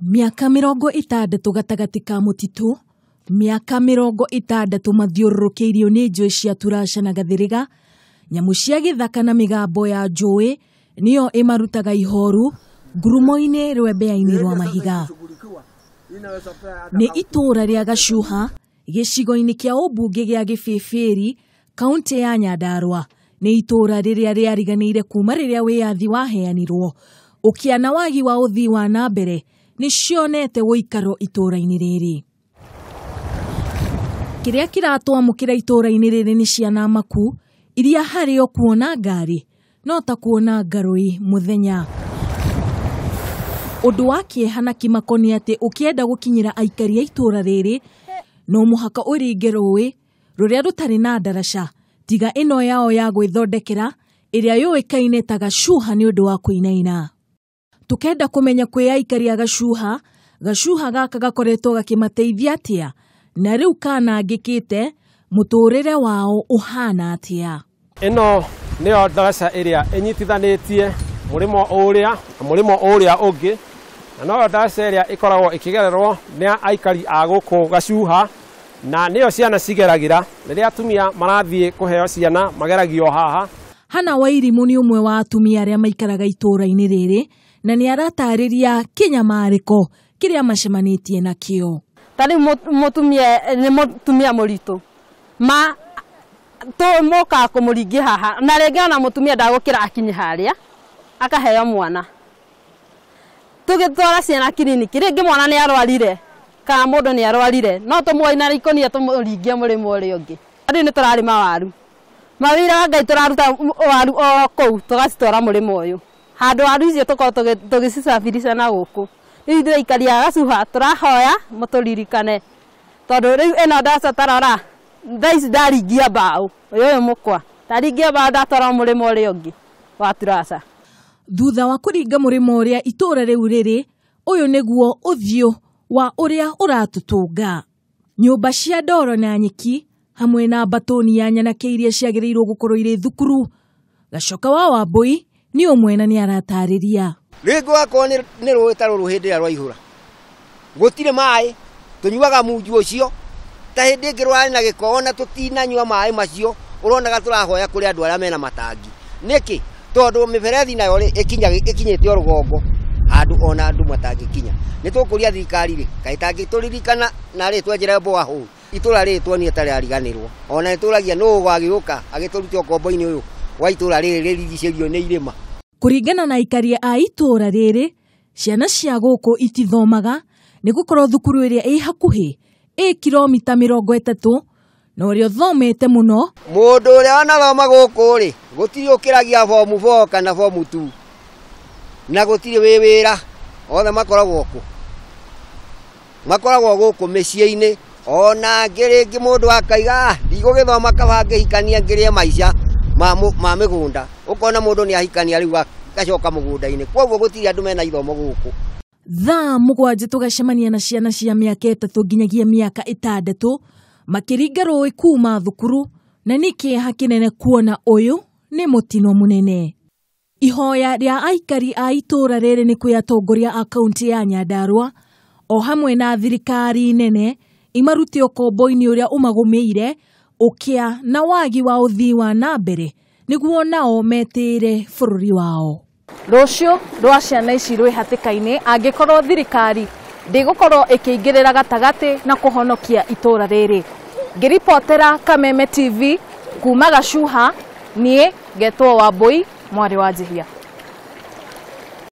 Mĩaka 60 gatagatĩ ka mũtitũ, mĩaka 60 mathiũrũrũkĩirio nĩ njũĩ cia Turasha na Gathĩrĩga, nyamũ cia gĩthaka na mĩgambo ya njũĩ nĩyo ĩmarutaga ihoru ngurumo-inĩ rwembea-inĩ rwa mahiga. Nĩ itũũra rĩa Gacuha gĩcigo-inĩ kĩa ũmbunge gĩa Gĩbĩbĩri, kaũntĩ ya Nyandarua. Nĩ itũũra rĩrĩa rĩariganĩire kuma rĩrĩa wĩyathi waheanirwo. Ũkĩa na wagi wa ũthii wa na mbere nĩ cionete ũikaro itũũra-inĩ rĩrĩ. Kĩrĩa kĩratwamũkĩra itũũra-inĩ rĩrĩ nĩ ciana maku iria harĩ o kuona ngari no ta kuona ngarũi mũthenya. Ũndũ wa kĩeha na kĩmako nĩ atĩ ũkĩenda gũkinyĩra aikari a itũũra rĩrĩ no mũhaka ũringe rũĩ rũrĩa rũtarĩ na ndaraca tiga ĩno yao ya gwĩthondekera ĩrĩa yũĩkaine ta Gacuha nĩ ũndũ wa kũinaina. Tukenda kũmenya kwĩ aikari a Gacuha, Gacuha gaka gakoretwo gakĩmateithia atĩa na rĩu kanangĩkĩte mũtũrĩre wao ũhana atĩa. Ĩno nĩyo ndaraca ĩrĩa ĩnyitithanĩtie mũrĩmo ũrĩa na mũrĩmo ũrĩa ũngĩ, na noyo ndaraca ĩrĩa ĩkoragwo ĩkĩgererwo nĩ aikari a gũkũ Gacuha, na nĩyo ciana cigeragĩra rĩrĩa atumia marathiĩ kũheo ciana mageragio haha. Hana Wairimu nĩ ũmwe wa atumia arĩa maikaraga itũũra-inĩ rĩrĩ na nĩ aratarĩria kĩnyamarĩko kĩrĩa macemanĩtie nakĩo. Ta rĩu mũtumia nĩ mũtumia mũritũ ma tũmokaga kũmũringia haha, na rĩngĩ ona mũtumia ndagũkĩra akinye harĩa akaheo mwana. Tũgĩtwara ciana kiriniki rĩngĩ mwana nĩ arwarire kana mũndũ nĩ arwarire, no tũmuoe na ikũnia tũmũringie mũrĩmo ũrĩa ũngĩ. Rĩu nĩ tũrarĩma waru, mawĩra wa Ngai tũraruta waru o kũu tũgacitwara mũrĩmo ũyũ, handũ waru icio tũkorwo tũgĩcicabirisha na gũkũ. Rĩu ithuĩ aikari a Gacuha tũrahoya mũtũririkane, tondũ rĩu ĩno ndaca tarora thaa ici ndaringia mbaũ ũyũ mũkwa ndaringia mbaũ ndatwara mũrĩmo ũrĩa ũngĩ wa Turasha. Thutha wa kũringa mũrĩmo ũrĩa itũũra rĩu rĩrĩ, ũyũ nĩguo ũthiũ wa ũrĩa ũratũtũnga. Nyũmba cia ndoro na nyeki hamwe na mbatũni ya nyanake iria ciagĩrĩirwo gũkorwo irĩ thukuru. Gacoka wa Wambui nĩ ũmwe na nĩ aratarĩria. Rĩngĩ wakorwo nĩ rũĩ ta rũrũ hĩndĩ ĩrĩa rwaihũra gũtirĩ maĩ, tũnyuaga munju ũcio ta hĩndĩ ĩngĩ rwarĩ na gĩko ona tũtinanyua maĩ macio, ũronaga tũrahoya kũrĩ andũ arĩa mena matangi. Nĩkĩ? Tondũ mĩberethi nayo rĩ ĩkinyĩte o rũgongo handũ ona andũ matangĩkinya. Nĩ tũkũria thirikari rĩ kaĩ ĩtangĩtũririkana narĩ twenjere borehole itũra rĩrĩ tuonire ta rĩariganĩrwo, ona nĩ tũragia nũ ũgagĩũka agĩtũrute ũkombo-inĩ ũyũ wa itũra rĩrĩ rĩrigicĩrio nĩ irĩma. Kũringana na aikari a itũũra rĩrĩ, ciana cia gũkũ itithomaga nĩ gũkorwo thukuru ĩrĩa ĩ hakuhĩ ĩ kilomita 30 na ũrĩa ũthomete mũno. Mũndũ ũrĩa wanathoma gũkũ rĩ gũtirĩ ũkĩragia form 4 kana form 2 na gũtirĩ wĩ wĩra, othe makoragwo kũ? Makoragwo gũkũ mĩciĩ-inĩ. Ona angĩ rĩngĩ mũndũ akaiga ndigũgĩthoma kaba ngĩhikania ngĩrĩe maica ma mĩgũnda, ũkona mũndũ nĩ ahikania rĩu agacoka mũgũnda-inĩ. Koguo gũtirĩ andũ mena ithomo gũkũ. Thaa 7 tũgacemania na ciana cia mĩaka 3 nginyagia mĩaka 6 makĩringa rũĩ kuma thukuru, na nĩ kĩeha kĩnene kuona ũyũ nĩ mũtino mũnene. Ihoya rĩa aikari a itũũra rĩrĩ nĩ kwĩ atongoria a kaũntĩ ya Nyandarua o hamwe na thirikari nene imarute ũkombo-inĩ ũrĩa ũmagũmĩire ũkĩa na wagi wa ũthii wa na mbere nĩguo nao metĩĩre bũrũri wao. Rũciũ rwa ciana ici rwĩ hatĩka-inĩ angĩkorwo thirikari ndĩgũkorwo ĩkĩingĩrĩra gatagatĩ na kũhonokia itũũra rĩrĩ. Ngĩribotera Kameme TV kuma Gacuha, niĩ ngetwo Wambui mwarĩ wa Njihia.